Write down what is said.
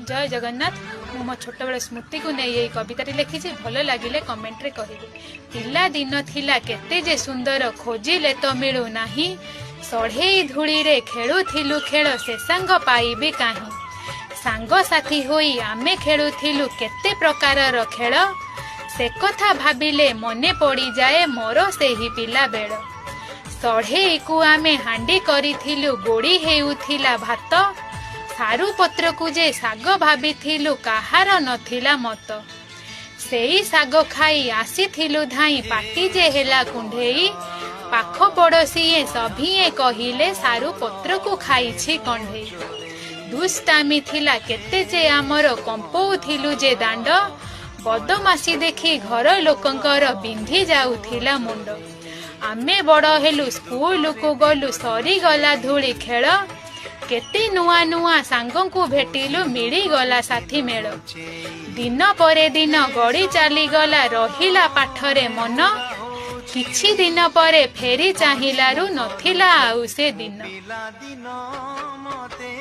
ଜୟ ଜଗନ୍ନାଥ। ମୁଁ ମୋ ଛୋଟବେଳ ସ୍ମୃତିକୁ ନେଇ ଏଇ କବିତାଟି ଲେଖିଛି। ଭଲ ଲାଗିଲେ କମେଣ୍ଟରେ କହିବେ। ପିଲାଦିନ ଥିଲା କେତେ ଯେ ସୁନ୍ଦର, ଖୋଜିଲେ ତ ମିଳୁନାହିଁ। ସଢ଼େଇ ଧୂଳିରେ ଖେଳୁଥିଲୁ ଖେଳ, ସେ ସାଙ୍ଗ ପାଇବି କାହିଁ? ସାଙ୍ଗସାଥି ହୋଇ ଆମେ ଖେଳୁଥିଲୁ କେତେ ପ୍ରକାରର ଖେଳ। ସେ କଥା ଭାବିଲେ ମନେ ପଡ଼ିଯାଏ ମୋର ସେହି ପିଲାବେଳ। ସଢ଼େଇକୁ ଆମେ ହାଣ୍ଡି କରିଥିଲୁ, ଗୋଡ଼ି ହେଉଥିଲା ଭାତ। ସାରୁ ପତ୍ରକୁ ଯେ ଶାଗ ଭାବିଥିଲୁ, କାହାର ନଥିଲା ମତ। ସେଇ ଶାଗ ଖାଇ ଆସିଥିଲୁ ଧାଇଁ, ପାଟି ଯେ ହେଲା କୁଣ୍ଢେଇ। ପାଖ ପଡ଼ୋଶୀଏ ସଭିଏଁ କହିଲେ, ସାରୁ ପତ୍ରକୁ ଖାଇଛି କଣ୍ଢେଇ। ଦୁଷ୍ଟାମି ଥିଲା କେତେ ଯେ ଆମର, କମ୍ପଉଥିଲୁ ଯେ ଦାଣ୍ଡ। ବଦମାସି ଦେଖି ଘର ଲୋକଙ୍କର ବିନ୍ଧି ଯାଉଥିଲା ମୁଣ୍ଡ। ଆମେ ବଡ଼ ହେଲୁ, ସ୍କୁଲକୁ ଗଲୁ, ସରିଗଲା ଧୂଳି ଖେଳ। କେତେ ନୂଆ ନୂଆ ସାଙ୍ଗଙ୍କୁ ଭେଟିଲୁ, ମିଳିଗଲା ସାଥୀ ମେଳ। ଦିନ ପରେ ଦିନ ଗଡ଼ି ଚାଲିଗଲା, ରହିଲା ପାଠରେ ମନ। କିଛି ଦିନ ପରେ ଫେରି ଚାହିଁଲାରୁ ନଥିଲା ଆଉ ସେ ଦିନ। ପିଲାଦିନ ମତେ